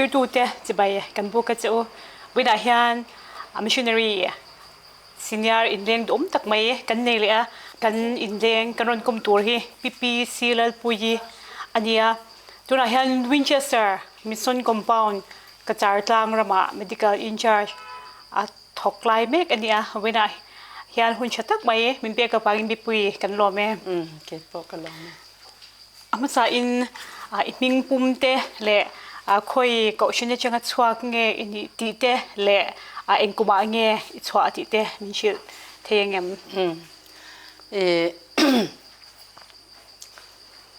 Thlirtute chibai kan buk a che u. Vawiinah hian missionary senior inleng duhawm tak mai kan nei leh a, kan inleng kan rawn kawm tur hi Pi C Lalpuii a ni a. Tunah hian Winchester Mission Compound Cachar tlang ramah medical in-charge a thawk lai mek a ni a, vawiinah hian hun tha tak mai min pek avangin mipui kan lawm e. Kei pawh ka lawm e. A hmasain i hming pum te leh khawi kohhran atanga chhuak nge i nih tih te leh eng kumah nge i chhuah tih te min hrilh thei ang em?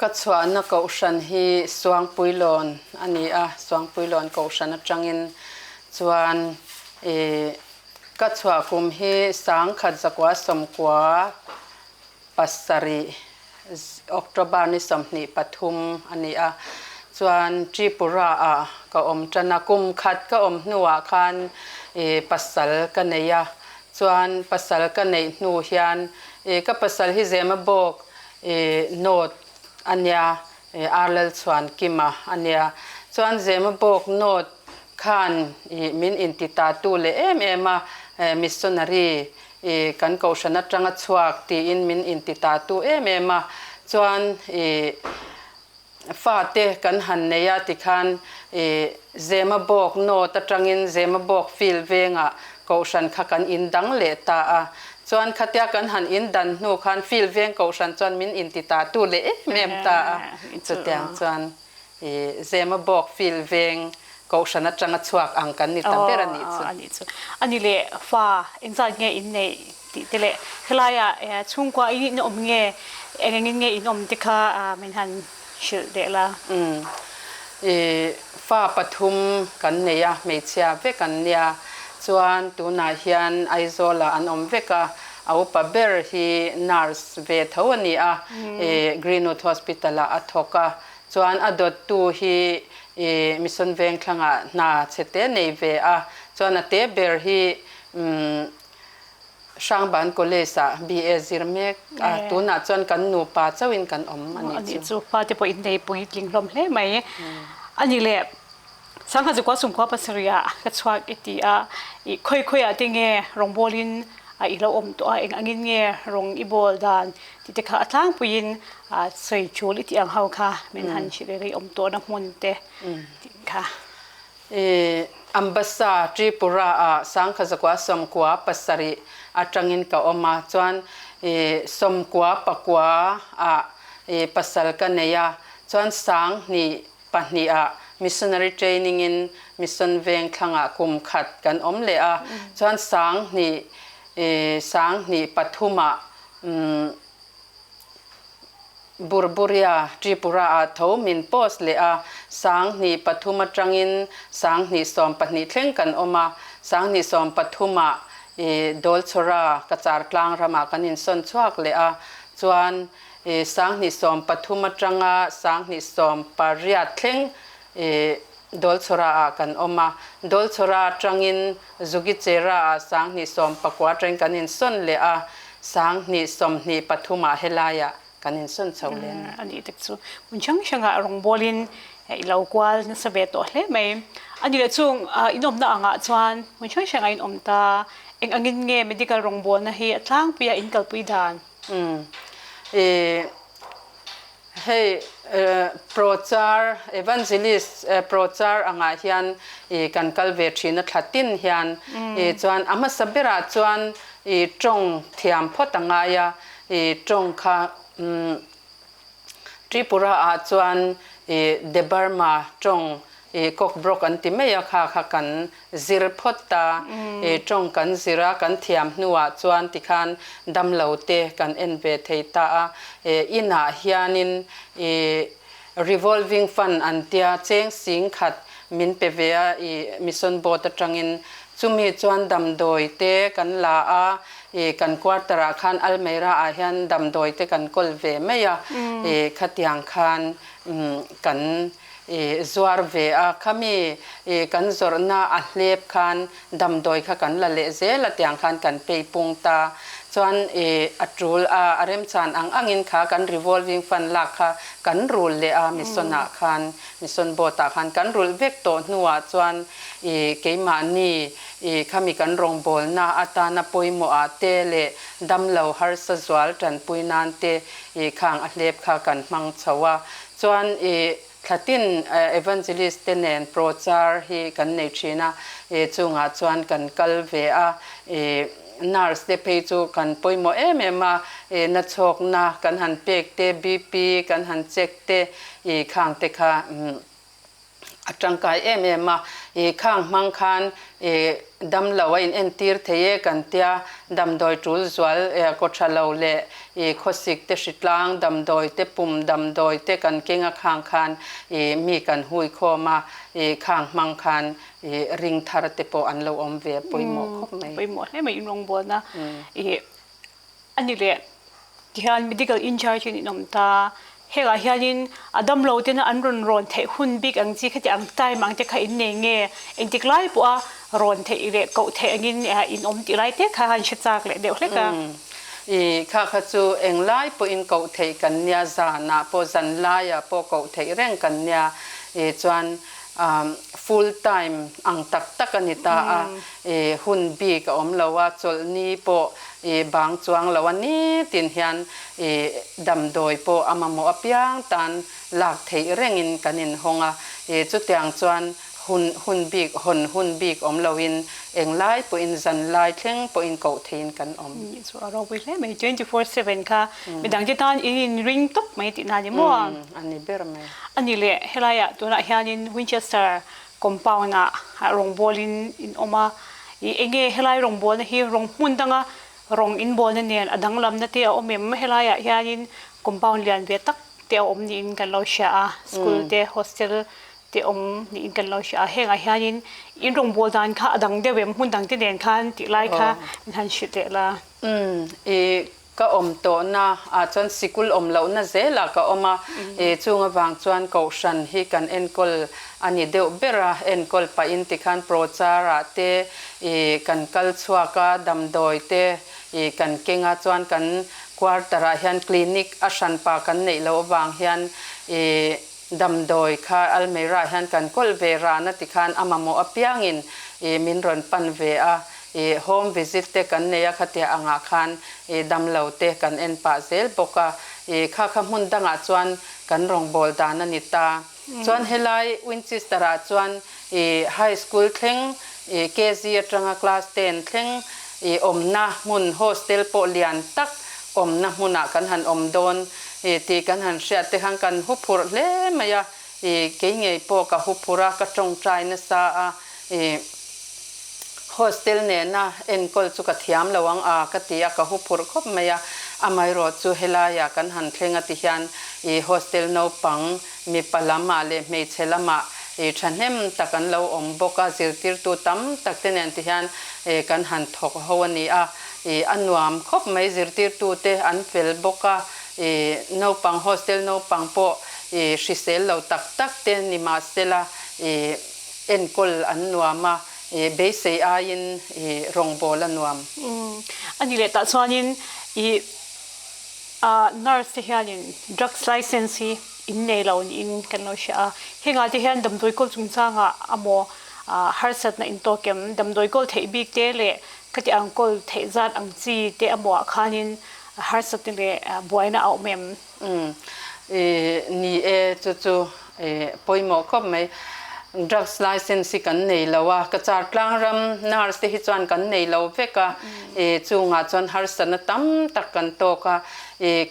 Ka chhuahna kohhran hi Suangpuilawn a ni a, Suangpuilawn kohhran atangin chuan ih ka chhuah kum hi sangkhat zakua sawmkua pasarih October ni 23 a ni a, chuan Tripura ah ka awm tan a, kum khat ka awm hnuah khan ih pasal ka nei a, chuan pasal ka neih hnu hian ih ka pasal hi Zema bawk I note a nia, i Arlel chhuan Kima a nia. Chuan Zemabawk note khan i min inti ta tu leh em em a, missionary i kan kohhran atanga chhuak tiin min inti ta tu em em a. Chuan i fate kan han nei a tikhan i Zemabawk note atangin Zemabawk field vengah kohhran kha kan in dang leh ta a. Chuan khatia kan han in dan hnu khan field veng kohhran chuan min inti ta tu leh em em ta a. Chutiang chuan i Zemabawk field veng kohhran atanga chhuak ang kan ni ta ber a nih chu. A nih chu. A ni leh fa engzat nge in neih tih te leh helaiah chhungkua in in awm nge eng engin nge in awm te kha min han hrilh deh la. Umm i fa pathum kan nei a, hmeichhia vek an nia, chuan tunah hian Aizawlah an awm vek a, a upa ber hi nurse ve tho a ni a, i Greenwood Hospital ah a thawk a, chuan a dawttu hi i Mission Vengthlangah hna chhe te nei ve a, chuan a te ber hi umm Hrangban College ah BA zir mek a, tunah chuan kan nupa chauhin kan awm a nih chu. A nih chu, pa te pawh innei puitling hlawm hle mai. A ni leh, Sangha Zukua Sumkhua pasarih ah ka chhuak i ti a, i khawi khawi ah te nge rawngbawlin i lo awm tawh a, eng angin nge rawng i bawl dan tih te kha a tlangpuiin sawi tul i tih ang ho kha min han hrilh rih awm tawhna hmun te tih kha. I Ambassa, Tripura ah sangkha zakua sawmkua pasarih atangin ka awm a, chuan i sawmkua pakua ah i pasal ka nei a, chuan sang hnih pahnih ah missionary training in mission veng thlangah kum khat kan awm leh a, chuan sang hnih i sang hnih pathum ah umm Burburia, Tripura ah tho min post leh a, 2003 atangin 2012 thleng kan awm a, 2013 ah i Dolchhora, Cachar tlang ramah kan insawn chhuak leh a, chuan i 2013 atanga 2018 thleng i Dolchhora ah kan awm a, Dolchhora atangin Zugichera ah 2019 atangin kan insawn leh a, 2023 ah helaiah kan insawn chho leh a ni. A nih tak chu hmun hrang hrangah rawngbawlin i lo kual nasa ve tawh hle mai. A nih leh chung inawmna angah chuan hmun hrang hrangah in awm ta, eng angin nge medical rawngbawlna hi a tlangpuia in kalpui dan? Umm i Hei Prochar, Evangelist Prochar angah hian i kan kal ve thin a thla tin hian i chuan a hmasa berah chuan i tawng thiam phawt a ngai a, i tawng kha Tripura ah chuan i Debarma tawng I Cockbrock an ti mai a, kha kha kan zir phawt ta. I tawng kan zir a, kan thiam hnuah chuan tikhan damlo te kan en ve thei ta a. I inah hianin i revolving fund an tia cheng sing khat min pe ve a, i mission board atangin chumi chuan damdawi te kan la a, i kan quarter ah khan almeira ah hian damdawi te kan kawl ve mai a, i khatiang khan kan I zuar ve a, khami i kan zawrhna a hlep khan damdawi kha kan la leh zel a tiang khan kan pei pung ta. Chuan i a tul a, a remchan ang angin kha kan revolving fund lak kha kan rul leh a, mission ah khan, mission board ah khan kan rulh vek tawh hnuah chuan i keimahni i khami kan rawngbawlna atana pawimawh ah te leh damlo harsa zual tanpui nan te i khang a hlep kha kan hmang chho a. Chuan i Thlatin Evangelist te nen prochar hi kan nei thin a, chungah chuan kan kal ve a, nurse te phei chu kan pawimawh em em a, nachhawkna kan han pek te, BP kan han check te, khang te kha a tangkai em em a, khang hmang khan Damlo a inentir thei e kan tia, damdawi tul zual kaw tha lo leh i khawsik te hritlang damdawi te pum damdawi te kan keng a khang khan i mi kan hui khawm a, i khang hmang khan i ring thar te pawh an lo awm ve a pawimawh khawp mai. Pawimawh hle mai inrawngbawlna i A ni leh, tihian medical in charge in in awm ta. Hengah hianin a damlo tena an rawn rawn theih hun bik ang chi khati ang time ang te kha in nei nge? Engtik lai pawha rawn theih leh koh theih angin in awm tih lai te kha han hre chak leh deuh hlek a. I kha kha chu eng lai pawhin koh theih kan nia, zanah pawh zan laiah pawh koh theih reng kan nia. I chuan full time ang tak tak a ni ta a, i hun bik a awm lo a, chawlhni pawh i bang chuang lo a nitin hian i damdawi pawh a mamawh apiang tan lak theih rengin kan inhawng a, i chutiang chuan hun hun bik hawn hun bik awm loin englai pawhin zanlai thleng pawhin koh theihin kan awm. Nih chu a ropui hle mai, 24/7 kha midangte tan in inring tawp mai tihna a ni maw? Umm a ni ber mai. A ni leh helaiah tunah hianin Winchester compound ah rawngbawlin in awm a, ih enge helai rawngbawlna hi rawng hmun danga rawng inbawlna nen a danglamna te a awm em? Helaiah hianin compound lian ve tak te a awm niin kan lo hria a, school te hostel te awm niin kan lo hria a, hengah hianin in rawngbâwl dan kha a dang deuh em? Hmun dang te nen khan tih lai kha min han hrilh leh la. Umm ih Ka awm tawhna ah chuan sikul awm lohna zelah ka awm a, chung avang chuan kohhran hi kan enkawl a ni deuh ber a, enkawl pahin tikhan prochar ah te kan kal chhuak a, damdawi te kan keng a, chuan kan quarter ah hian clinic a hranpa kan neih loh avang hian damdawi kha almeira ah hian kan kawl ve ran a tikhan a mamawh apiangin min rawn pan ve a. I home visit te kan nei a khatia angah khan i damlo te kan en pah zel bawk a, i kha kha hmun dangah chuan kan rawngbâwl dan a ni ta. Chuan helai Winchester ah chuan i high school thleng i KG atanga class ten thleng i awmna hmun hostel pawh lian tak awmna hmunah kan han awm dawn i tih kan han hriat te khan kan huphurh hle mai a, i kei ngei pawh ka huphurh a, ka tawngtai nasa a, i. Hostel nena enkawl chu ka thiam lo ang a ka ti a, ka huphurh khawp mai a. Amaherawh chu helaiah kan han thleng a ti hian i hostel naupang mipa lamah leh hmeichhe lamah i thahnem tak an lo awm bawk a, zirtirtu tam tak te nen ti hian kan han thawk ho a ni a, i a nuam khawp mai zirtirtu te an fel bawk a, i naupang hostel naupang pawh i hrisel lo tak tak te ni mahsela i Enkawl an nuam a, beisei aiin rawngbâwl a nuam. A ni leh tah chuanin i nurse te hianin drugs license hi in nei lo niin kan lo hria a. Hengah te hian damdawi kawl chungchangah amaw harsatna in tawk em? Damdawi kawl theih bik te leh khati ang kawl theih zat ang chi te amaw ah khanin harsatna leh buaina a awm em? Ni e, chu chu pawimawh khawp mai. Drugs license hi kan nei lo a, ka char tlang ram nurse te hi chuan kan nei lo vek a, chungah chuan harsatna tam tak kan tawk a,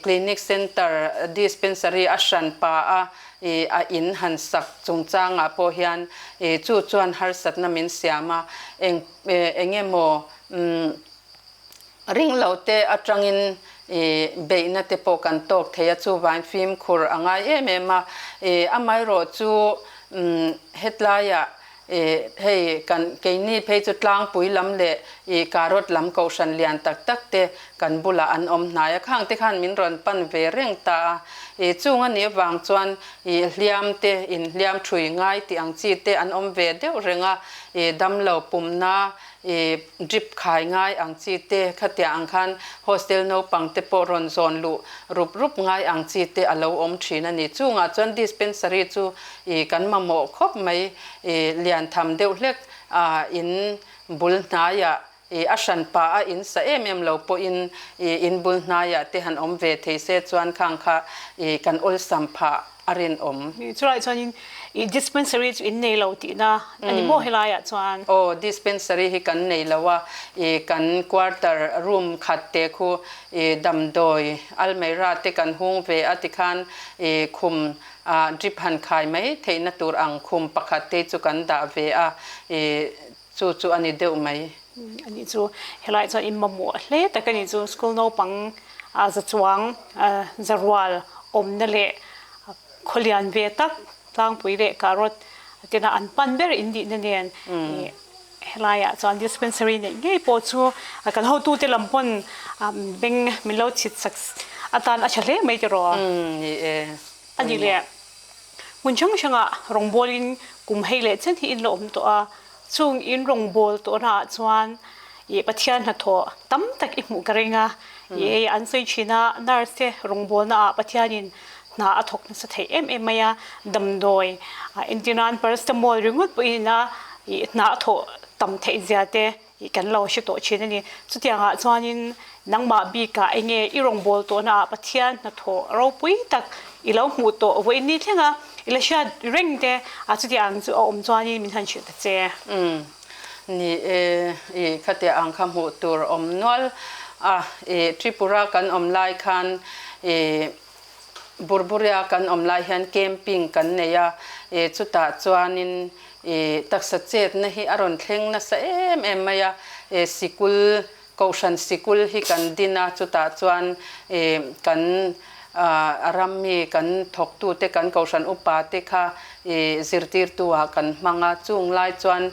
clinic center dispensary a hran pa a, a in han sak chungchangah pawh hian chu chuan harsatna min siam a, eng engemaw Ring lo te atangin i beihna te pawh kan tawk thei a, chuvain fimkhur a ngai em em a. I amaherawh chu hetlaiah i hei kan keini phei chu tlangpui lam leh i carrot lam kohhran lian tak tak te kan bulah an awm hnai a, khang te khan min rawn pan ve reng ta a. I chung a nih avang chuan i hliam te inhliam thui ngai tih ang chi te an awm ve deuh reng a, i damlo pumna. I drip khai ngai ang chi te, khatiang ang khan hostel naupang te pawh rawn zawn luh rup rup ngai ang chi te a lo awm thin a ni. Chungah chuan dispensary chu i kan mamawh khawp mai. I lian tham deuh hlek a in bul hnaiah i a hran pah a in sa em em lo pawhin i in bul hnaiah te han awm ve thei se chuan khang kha i kan awlsam phah a rinawm. Chulaiah chuanin i dispensary chu in nei lo tihna a ni maw helaiah chuan? Aw, dispensary hi kan nei lo a, i kan quarter room khat te khu i damdawi almeira te kan hung ve a tikhan i khum ah drip han khai mai theihna tur ang khum pakhat te chu kan dah ve a, i chu chu a ni deuh mai. Ani chu helaiah chuan in mamawh hle tak a ni chu school naupang za chuang za rual awmna leh khawlian ve tak tlangpui leh carrot tena an pan ber in nihna nen helaiah chuan dispensary neih ngei pawh chu kan hotute lam pawn beng min lo chhit sak atan a tha hle mai tiraw? Ni e. A ni leh. Hmun hrang hrangah rawngbawlin kum hei leh chen hi in la awm tawh a, chung in rawngbâwl tawhnaah chuan ih Pathian hnathawh tam tak i hmuh ka ring a, ih hei an sawi thin a, nurse te rawngbâwlnaah Pathianin hna a thawk nasa thei em em mai a, damdawi entirnan paracetamol ringawt pawhin a ih hna a thawh tam theih zia te ih kan lo hre tawh thin a ni. Chutiangah chuanin nangmah bikah eng nge i rawngbâwl tawhnaah Pathian hnathawh ropui tak i lo hmuh tawh vawiin ni thleng a, i la hriat reng te a chutiang chu a awm chuanin min han hrilh ta che. Umm ni e, i khatiah ang kha hmuh tur awm nual a, i Tripura kan awm lai khan i Burburia kan awm lai hian camping kan nei a, i chutah chuanin i taksa chetna hi a rawn thleng nasa em em mai a, i sikul Kohhran sikul hi kan din a, chutah chuan kan rammi kan thawktute, kan kohhran upate kha zirtirtu ah kan hmang a, chung lai chuan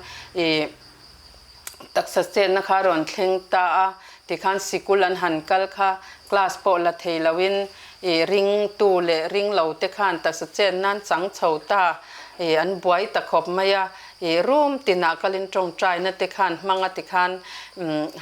taksa chenna kha a rawn thleng ta a, tikhan sikul an han kal kha class pawh la thei loin ringtu leh ringlote khan taksa chenna an chang chho ta, an buai ta khawp mai a. I room tinah kalin tawngtaina te khan hmang a tikhan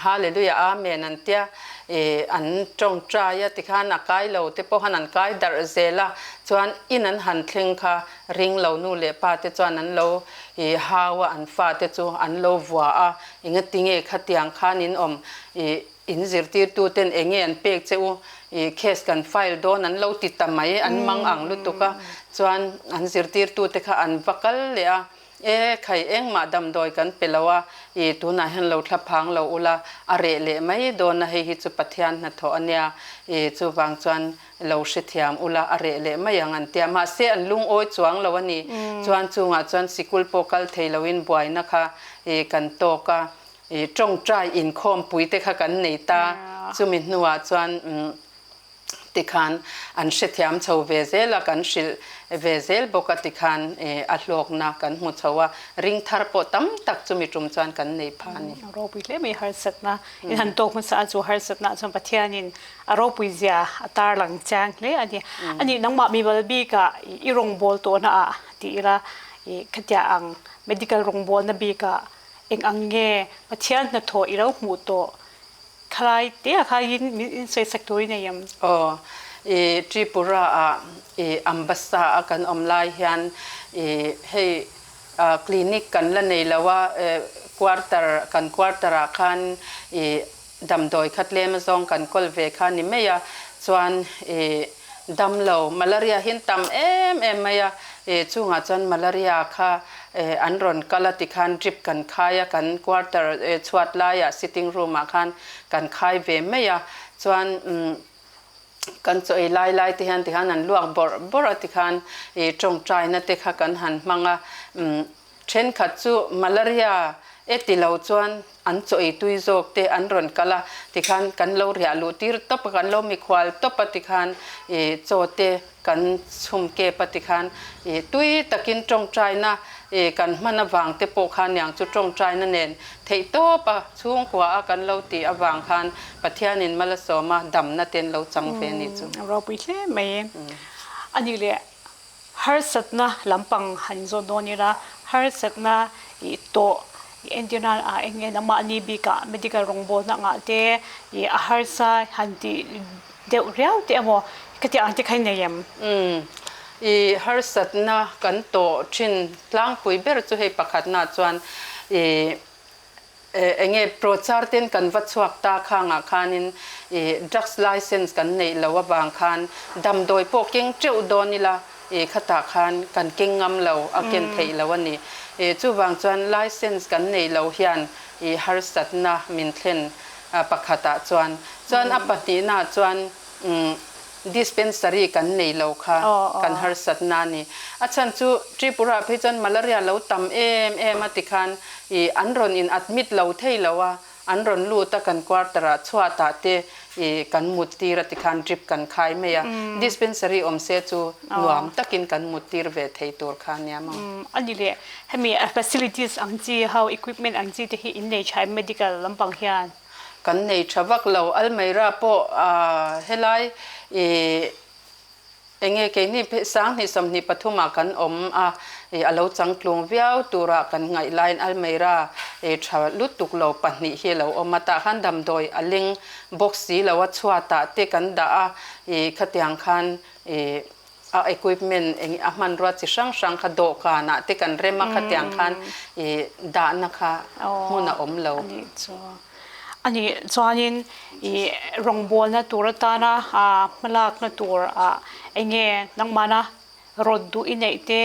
Hallelujah Amen an tia i an tawngtai a tikhan a kai lo te pawh han an kai darh zel a chuan in an han thleng kha ring lo nu leh pa te chuan an lo i hau a an fa te chu an lo vua a engatinge khatiang khan in awm i In zirtirtuten eng nge an pek che u? I case kan file dawn an lo ti ta mai, an mang ang lutuk a. Chuan an zirtirtute kha an va kal leh a, E khai engmah damdawi kan pe lo a, i tunah hian lo thla phang lo ula, a reh leh mai dawn a, hei hi chu Pathian hnathawh a nia, i chuvang chuan lo hrethiam ula, a reh leh mai ang an ti a. Mahse an lungawi chuang lo a ni. Chuan chungah chuan sikul pawh kal thei loin buaina kha i kan tawk a. I tawngtai inkhawmpui te kha kan nei ta, chumi hnuah chuan tikhan an hrethiam chho ve zel a, kan hrilh ve zel bawk a tikhan a hlawkna kan hmu chho a, ring thar pawh tam tak chumi tum chuan kan nei pha a ni. A ropui hle mai harsatna in han tawk hmasa a, chu harsatna chuan Pathianin a ropui zia a tarlang chiang hle a ni. Ani nangmah mimal bikah i rawngbâwl tawhna ah ti ila i khatiah ang medical rawngbâwlna bikah Eng ang nge Pathian hnathawh i lo hmuh tawh? Khalai te ah khan in min insawisak tur i nei em? Aw, i Tripura ah i Ambassa a kan awm lai hian i hei clinic kan la nei lo a, quarter kan quarter ah khan i Damdawi kha tlem azawng kan kawl ve kha ni mai a, chuan i damlo malaria hi an tam em em mai a, i chungah chuan malaria kha an rawn kal a tikhan drip kan khai a, kan quarter chhuat laiah sitting room ah khan kan khai ve mai a, chuan kan chaw ei lai lai te hian tikhan an luak bawrh bawrh a tikhan i tawngtaina te kha kan han hmang a, Thenkhat chu malaria e ti lo chuan an chaw ei tui zawk te an rawn kal a, tikhan kan lo riah luh tir tawp a, kan lo mikhual tawp a tikhan ih chaw te kan chhum kep a tikhan ih tui takin tawngtaina ih kan hman avang te pawh khan niang chu tawngtaina nen theih tawp a chhungkua a kan lo tih avang khan Pathianin mal a sawm a, damna te an lo chang ve a nih chu. Ropui hle mai a ni le. Harsatna lampang han zawt dawn ila, harsatna ih tawh Entirnan ah eng nge nangmahni bikah medical rawngbawlna ngah te ih a harsa han tih deuh riau te emaw khatiang ang te kha i nei em? Umm i harsatna kan tawh thin tlangpui ber chu hei pakhatna chuan ih eng nge prochar ten kan va chhuak ta khangah khanin ih drugs license kan neih loh avang khan damdawi pawh keng teuh dawn ila I khatah khan kan keng ngam lo, a ken theih lo a ni. I chuvang chuan license kan nei lo hian i harsatna min thlen pakhatah chuan. Chuan a pahnihnaah chuan dispensary kan nei lo kha kan harsatna a ni. A chhan chu Tripura phei chuan malaria lo tam em em a tikhan i an rawn in admit lo thei lo a. An rawn lut a, kan quarter ah chhuatah te i kan mut tir a tikhan drip kan khai mai a, dispensary awm se chu nuam takin kan mut tir ve thei tur kha nia maw. A ni leh, hemi facilities ang chi ho, equipment ang chi te hi in nei tha em medical lampang hian? Kan nei tha vak lo, Almeida pawh helai i Enge keini 2023 ah kan awm a, a lo changtlung viau tura kan ngaih laiin Almeida tha lutuk lo pahnih hi a lo awm a, tah khan damdawi a leng bawk si lo a, chhuatah te kan dah a, khatiang khan a equipment eng a hmanrua chi hrang hrang kha dawhkanah te kan rem a, khatiang khan dahna kha hmun a awm lo. A nih chuanin ih rawngbawlna tur atana hmalakna tur ah eng nge nangmahna rawt duh i neih te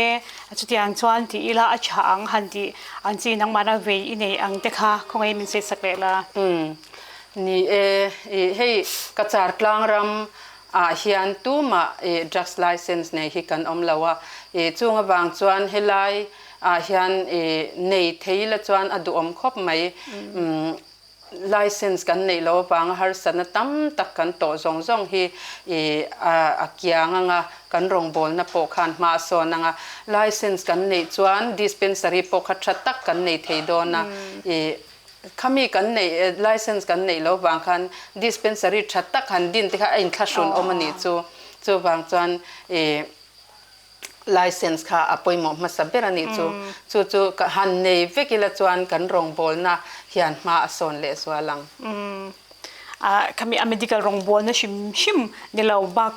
chutiang chuan ti ila a tha ang han tih ang chi nangmahna vei i neih ang te kha khawngaih min sawi sak leh la. Umm ni e, ih hei ka char tlang ram ah hian tumah ih drugs license nei hi kan awm lo a, ih chung avang chuan helai ah hian i nei thei ila chuan a duhawm khawp mai. License kan neih loh avanga harsatna tam tak kan tawh zawng zawng hi i a kiang anga kan rawngbawlna pawh khan hma a sawn anga license kan neih chuan dispensary pawh kha tha tak kan nei thei dawn a. I khami kan neih license kan neih loh avang khan dispensary tha tak han din te kha a inthlahrun awm a nih chu. Chuvang chuan i License kha a pawimawh hmasa ber a nih chu. Chu chu ka han nei vek ila chuan kan rawngbawlna hian hma a sawn leh zual ang. Khami a medical rawngbawlna hrim hrim ni lo bak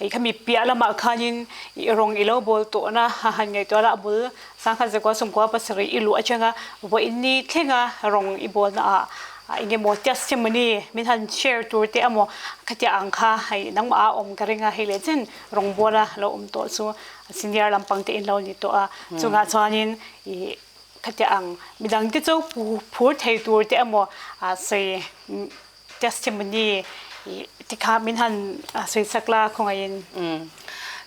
i khami piah lamah khanin i rawng i lo bawl tawhna a han ngaihtuah la a bul sangkhat zakua sawmkua pasarih i luh atanga vawiin thlenga rawng i bawlna ah eng emaw testimony min han share tur te emaw khatiang ang kha hei nangmah a awm ka ring a hei leh chen Rawngbawla lo awm tawh chu senior lampang te in lo ni tawh a, chungah chuanin ih khatiang ang midang te chu phur thei tur te emaw sawi testimony ih tikha min han sawi chak la khawngaihin.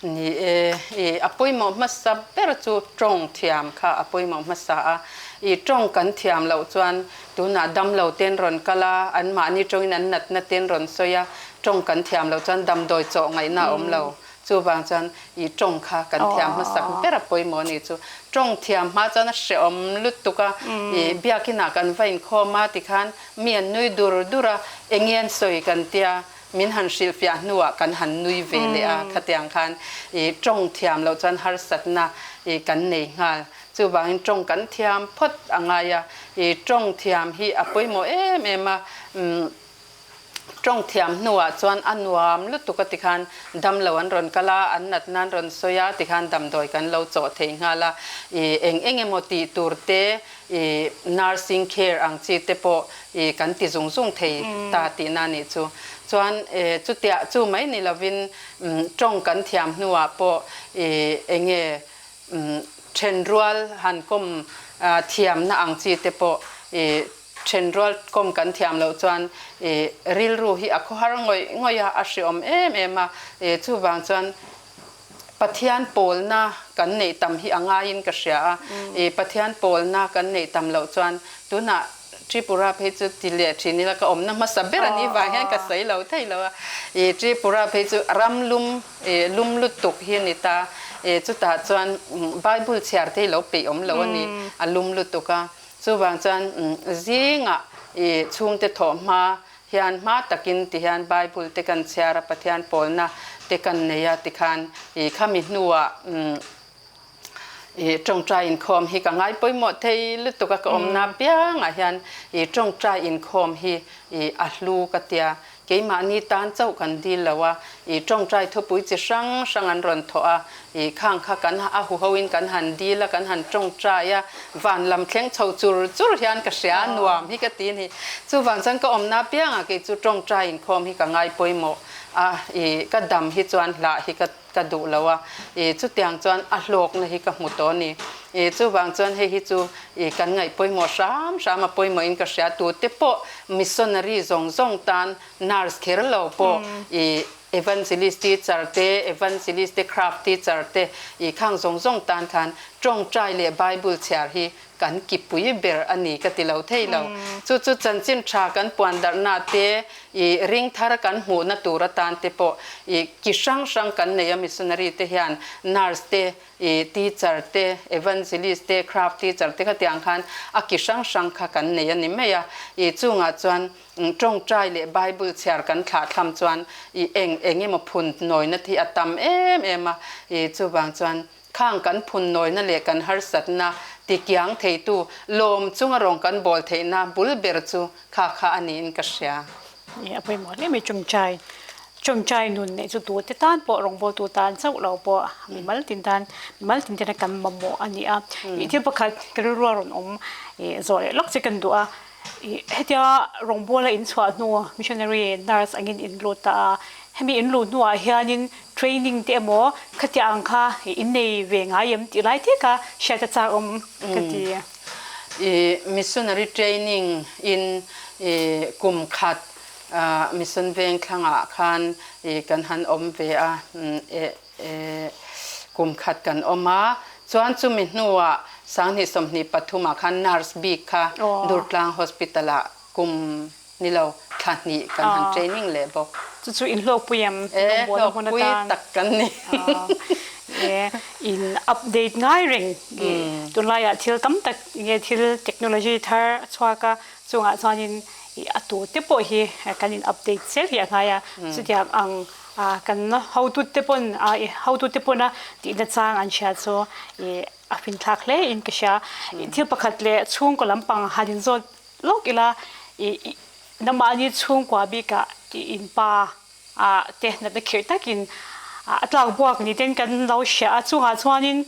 Ni e, ih a pawimawh hmasa ber chu tawng thiam kha a pawimawh hmasa a, ih tawng kan thiam loh chuan tunah damlo ten rawn kal a, anmahni tawngin an natna ten rawn sawi a, Tawng kan thiam loh chuan damdawi chawh ngaihna a awm lo. Chuvang chuan i tawng kha kan thiam hmasak ber a pawimawh a nih chu. Tawng thiam hma chuan a hrehawm lutuk a, i biakinah kan va inkhawm a tikhan mi an nui dur dur a, enge an sawi kan tia, min han hrilhfiah hnuah kan han nui ve leh a, khatiang khan i tawng thiam loh chuan harsatna i kan nei nghal. Chuvangin tawng kan thiam phawt a ngai a, i tawng thiam hi a pawimawh em em a. Tawng thiam hnuah chuan a nuam lutuk a tikhan damlo an rawn kal a, an natna an rawn sawi a tikhan damdawi kan lo chawh thei nghal a, ih eng eng emaw tih tur te ih nursing care ang chi te pawh ih kan ti zung zung thei ta tihna a nih chu. Chuan chutiah chu mai ni lovin tawng kan thiam hnuah pawh ih eng nge thenrual han kawm thiamna ang chi te pawh ih Thenrual kawm kan thiam loh chuan i rilru hi a khawhar ngawih ngawih a, a hreawm em em a. Chuvang chuan Pathian pawlna kan neih tam hi a ngaiin ka hria a. I Pathian pawlna kan neih tam loh chuan tunah Tripura phei chu ti leh thin ila ka awmna hmasa ber a nih vang hian ka sawi lo thei lo a. I Tripura phei chu ram lum lum lutuk hi a ni ta. Chutah chuan Bible chhiar te hi lo peih awm lo a ni, a lum lutuk a. Chuvang chuan zingah i chhungte thawh hma hian hma takin ti hian Bible te kan chhiar a, Pathian pawlna te kan nei a tikhan i khami hnuah I tawngtai inkhawm hi ka ngai pawimawh thei lutuk a, ka awmna apiangah hian i tawngtai inkhawm hi i a hlu ka tia. Keimahni tan chauh kan dil lo a, i tawngtai thupui chi hrang hrang an rawn thawh a, i khang kha kan a huhoin kan han dil a, kan han tawngtai a, van lam thleng chho chur chur hian ka hria a, nuam hi ka ti a ni. Chuvang chuan ka awmna apiangah kei chu tawngtai inkhawm hi ka ngai pawimawh a, i ka dam hi chuan hlah hi ka ka duh lo a, i chutiang chuan a hlawkna hi ka hmu tawh a ni. I chuvang chuan hei hi chu i kan ngaih pawimawh hram hram a pawimawhin ka hria. Tute pawh missionary zawng zawng tan nurse kher lo pawh i evangelist teacher te, evangelist te, craft teacher te i khang zawng zawng tan khan tawngtai leh Bible chhiar hi kan kipui ber a ni ka ti lo thei lo. Chu chu chanchin tha kan puan darhna te, i ring thar kan hmuhna tur atan te pawh i ki hrang hrang kan nei a, missionary te hian nurse te, i teacher te, evangelist te, craft teacher te khatiang khan a ki hrang hrang kha kan nei a ni mai a. I chungah chuan tawngtai leh Bible chhiar kan thlah thlam chuan i eng eng emaw phun nawina te hi a tam em em a, i chuvang chuan Khang kan phunnawina leh kan harsatna tikiang theitu lawm chunga rawn kan bawl theihna bul ber chu kha kha a niin ka hria. Ih a pawimawh hle mai chawngchai chawngchai nun neih chu tute tan pawh rawngbawltu tan chauh lo pawh mimal tin tan mimal tin tena kan mamawh a ni a. Ih thil pakhat ka rilru a rawn awm ih zawh leh lawk che kan duh a. Ih hetia rawngbawla in chhuah hnu missionary nurse angin in lut ta a, hemi in luh hnuah hianin training te emaw khatiang ang kha in nei ve ngai em tih lai te kha hriat a chak awm ka ti. Ih missionary training in ih kum khat mission veng thlangah khan ih kan han awm ve a, eh Kum khat kan awm a, chuan chumi hnuah 2023 ah khan nurse bik kha Durtlang Hospital ah kum ni lo thla hnih kan han training leh bawk. Chu chu in hlawkpui em? E, hlawkpui tak kan ni. E, in update ngai reng tunlaiah thil tam tak nge thil technology thar a chhuak a, chungah chuanin a tute pawh hi kan in update zel hi a ngai a, chutiang ang Kan hotute pawn hotute pawna tihna chang an hria chu ih a finthlak hle in ka hria. Thil pakhat leh chhungkaw lampang han in zawt lawk ila ih nangmahni chhungkua bikah ih in pa ah te natna khirh takin a tlak buak ni ten kan lo hria a, chungah chuanin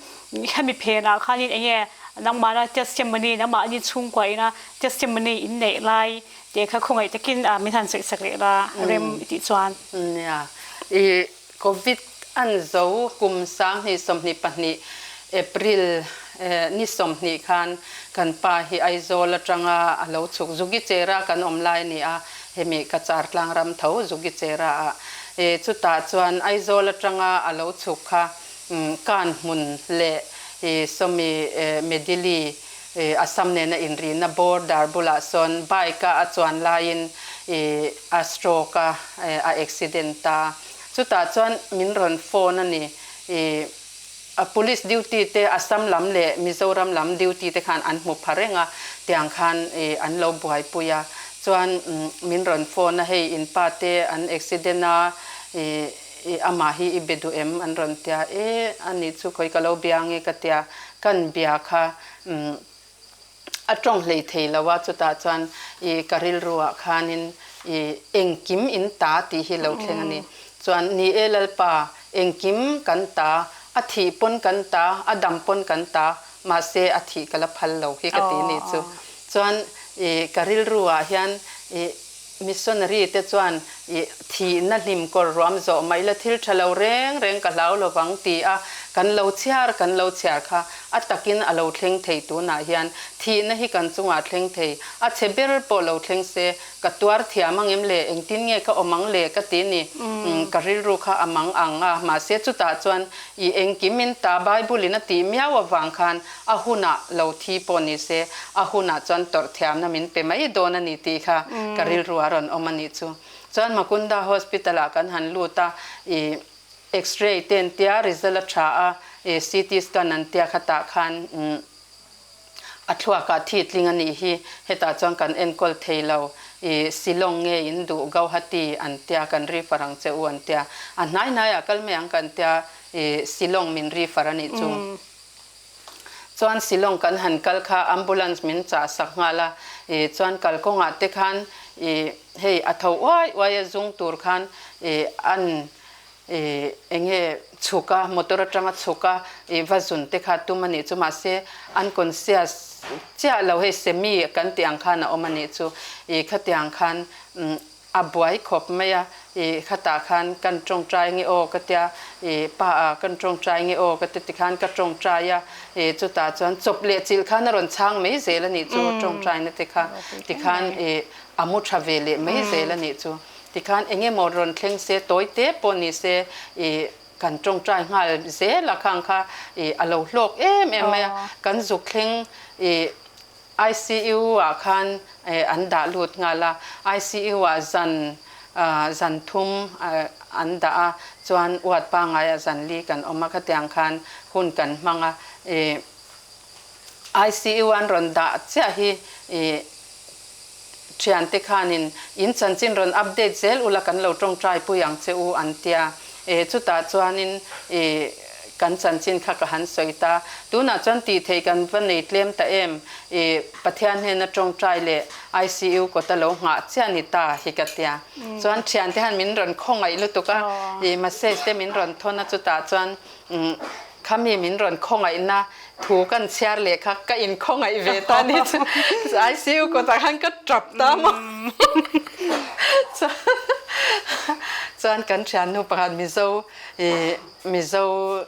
hemi phenah khanin eng nge nangmahna testimony nangmahni chhungkua ina testimony in neih lai Tih kha khawngaih takin min han sawisak leh la rem i tih chuan. Nia, i Covid an zo kum 2022 April ni 20 khan kan pa hi Aizawl atanga a lo chhuk Zugichera kan awm lai a ni a, hemi ka char tlang ram tho Zugichera ah. Chutah chuan Aizawl atanga a lo chhuk kha kan hmun leh sawmi Medili Assam nena inrihna border bulah sawn bike-a a chuan laiin a stroke a, a accident a. Chutah chuan min rawn phone a ni. Police duty te Assam lam leh Mizoram lam duty te khan an hmu pha reng a, tiang khan an lo buaipui a. Chuan min rawn phone a, hei in pa te an accident a, amah hi i be duh em an rawn tia, e ani chu khawi ka lo bia ange ka tia, kan bia kha a tawng hlei thei lo a, chutah chuan i ka rilru ah khanin i engkim in ta tih hi lo thleng a ni. Chuan ni e Lalpa, engkim kan ta, a thih pawn kan ta, a dam pawn kan ta, mahse a thih ka la phal lo hi ka ti ni chu. Chuan i ka rilru ah hian i Missionary te chuan i thihna hlim kawr ruam zawh mai la thil tha lo reng reng ka hlau lovang ti a kan lo chhiar kan lo chhiar kha a takin a lo thleng thei tunah hian thihna hi kan chungah thleng thei a chhe ber pawh lo thleng se ka tuar thiam ang em le engtin nge ka awm ang le ka ti ni ka rilru kha a mang ang a mahse chutah chuan i engkim in ta Bible in a tih miau avang khan A hunah lo thi pawh ni se, a hunah chuan tawrh thiamna min pe mai dawn a ni tih kha ka rilru a rawn awm a nih chu. Chuan Makunda Hospital ah kan han lut a, ih X-ray te an tia, result a tha a, ih CT scan an tia khatah khan a thluakah thi tling a nih hi, hetah chuan kan enkawl thei lo, ih Shillong nge in duh Gauhati an tia, kan refer ang che u an tia, a hnai hnaiah kal mai ang kan tia, ih Shillong min refer a nih chu. Chuan Shillong kan han kal kha ambulance min chah sak nghal a, ih chuan kalkawngah te khan ih hei a tho uai uai a zung tur khan ih an ih eng nge chhuk a, motor atanga chhuk a ih va zun te kha tum a nih chu mahse unconscious chiah lo hei semi kan tih ang khan a awm a nih chu ih khatiang khan umm A buai khawp mai a, i khatah khan kan tawngtai nge aw ka tia, i pa a kan tawngtai nge aw ka ti tikhan ka tawngtai a, i chutah chuan chawp leh chilh khan a rawn chhang mai zel a nih chu tawngtaina te kha tikhan i a mu tha ve leh mai zel a nih chu. Tikhan eng emaw rawn thleng se tawi te pawh ni se i kan tawngtai nghal zel a khang kha i a lo hlawk em em mai a, kan zuk thleng i ICU ah khan an dah lut nghal a, ICU ah zan zan thum an dah a, chuan ward pangai ah zan li kan awm a, khatiang khan hun kan hmang a, ICU an rawn dah chiah hi thiante khanin in chanchin rawn update zel ula kan lo tawngtai pui ang che u an tia, chutah chuanin kan chanchin kha ka han sawi ta. Tunah chuan tih theih kan va nei tlem ta em? I Pathian hnena tawngtai leh ICU kawta lo nghah chiah ni ta hi ka tia. Chuan thiante han min rawn khawngaih lutuk a, i message te min rawn thawn a chutah chuan khami min rawn khawngaihna thu kan chhiar leh kha ka inkhawngaih ve ta ni chu ICU kawtah khan ka tap ta maw. Chuan kan thiannu pakhat Mizo i Mizo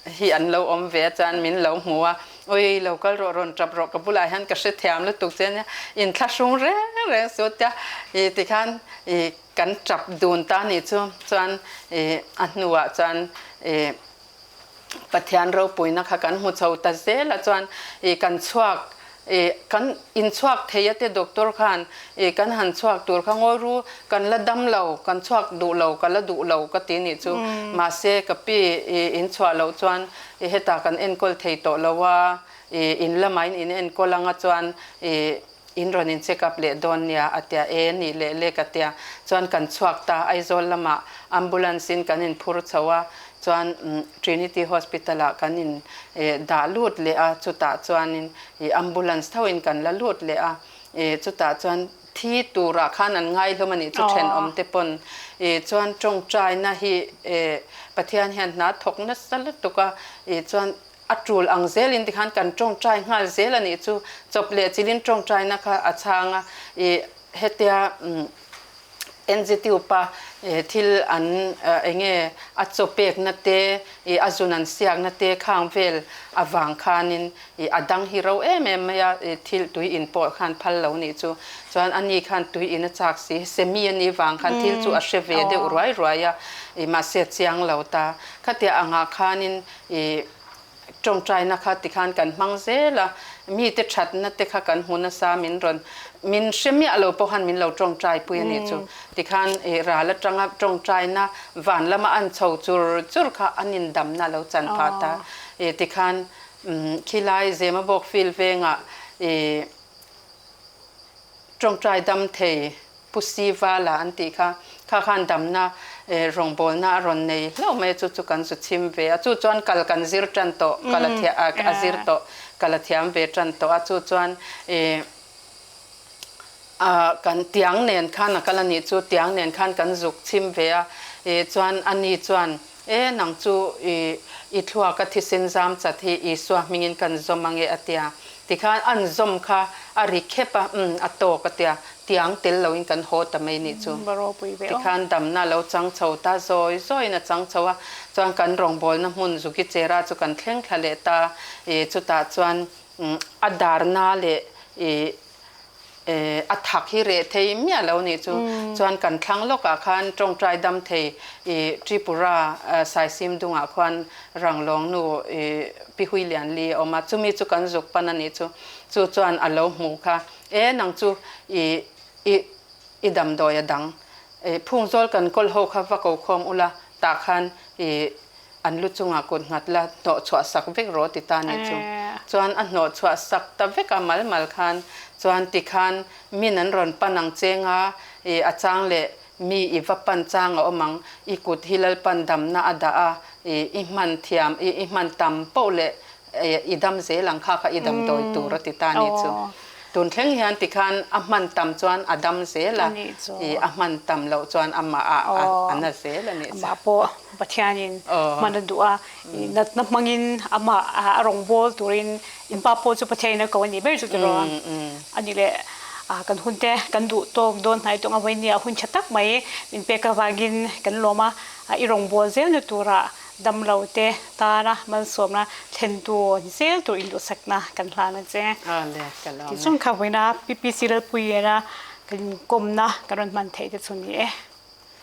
hi an lo awm ve a chuan min lo hmu a, Ui lo kal rawh rawn tap rawh ka bulah hian ka hrethiam lutuk che ania, inthlahrung reng reng su tia i tikhan i kan tap dun ta nih chu chuan i a hnuah chuan i Pathian ropuina kha kan hmu chho ta zel a chuan i kan chhuak i kan inchhuak thei a te doctor khan i kan han chhuak tur kha ngawi ru kan la dam lo kan chhuak duh lo ka la duh lo ka ti nih chu mahse ka pi i inchhuah loh chuan i hetah kan enkawl thei tawh lo a i in lamah in in enkawl anga chuan i in rawn in check up leh dawn nia a tia e nih leh lek a tia chuan kan chhuak ta Aizawl lamah ambulance in kan in phur chho a chuan Trinity Hospital ah kan in dah lut leh a chutah chuan in ambulance tho in kan la lut leh a chutah chuan thi turah khan an ngai hlawm a nih chu thenawm te pawn chuan tawngtaina hi Pathian hian hna thawk nasa lutuk a chuan A tul ang zelin tikhan kan tawngtai nghal zel a nih chu. Chawp leh chilin tawngtaina kha a chhang a, i hetia NGT upa thil an enge a chaw pekna te, i a zun an siakna te khang vel avang khanin i a dang hi ro em em mai a, i thil tui in pawh khan phal lo nih chu. Chuan ani khan tui in a chak si, semi a nih vang khan thil chu a hre ve deuh ruai ruai a, i mahse a chiang lo ta. Khatia angah khanin I tawngtaina kha tikhan kan hmang zel a, mite thatna te kha kan hmu nasa min rawn min hre miah lo pawh khan min lo tawngtai pui a nih chu. Tikhan i ral atanga tawngtaina van lama an chho chur chur kha an indamna a lo chan phah ta. I tikhan khilai Zemabawk field vengah i tawngtai dam thei Pu Sivala an tih kha, kha khan damna rawngbawlna a rawn nei hlauh mai a, chu chu kan zu chhim ve a, chu chuan kal kan zir tan tawh, kal a thiam a zir tawh, kal a thiam ve tan tawh a, chu chuan ih kan tiang nen khan a kal a nih chu, tiang nen khan kan zuk chhim ve a, ih chuan ani chuan e nang chu ih i thluaka thisen zam chat hi Isua hmingin kan zawm ange a tia, tikhan an zawm kha a ri khep a, umm a tawk a tia, Tiang tel loin kan haw ta mai nih chu. Tikhan damna lo chang chho ta zawi zawiin a chang chho a, chuan kan rawngbawlna hmun Zukichera chu kan thleng thla leh ta. I chutah chuan a darna leh i a thak hi reh thei miah lo nih chu. Chuan kan thlang lawkah khan tawngtai dam thei i Tripura Saisim dungah khuan Ranglawng nu i Pi Huilianli a awm a, chumi chu kan zuk pan a nih chu. Chu chuan a lo hmu kha. E nang chu i i i damdawi a dang. E phungzawl kan kawl ho kha va ko khawm ula tah khan i an lu chungah kut nghat la hnawh chhuah sak vek rawh ti ta nih chu. Chuan a hnawh chhuah sak ta vek a mal mal khan chuan ti khan min an rawn pan ang cheng a i a chang leh mi i va pan chang a awm ang i kut hi Lalpan damna a dah a i i hman thiam i i hman tam poh leh I dam zel ang kha kha i damdawi tur a ti ta a nih chu. Tun thleng hian tikhan a hman tam chuan a dam zel a, i a hman tam loh chuan amah ah a na zel a nih chu. Amah pawh Pathianin hman a duh a, i natna hmangin amah a rawngbâwl turin in pa pawh chu Pathianin a ko a nih ber chu tiraw a ni leh. Kan hun te kan duh tawk dawn hnai tawng a vawinia hun tha tak mai min pek avangin kan lawm a, i rawngbâwl zelna turah Damlo te tana malsawmna thlentu ni zel tur induhsakna kan hlan a che. Tichuan kha vawiina PPC Lalpuiena kan inkawmna kan rawn hman theih te chu ni e.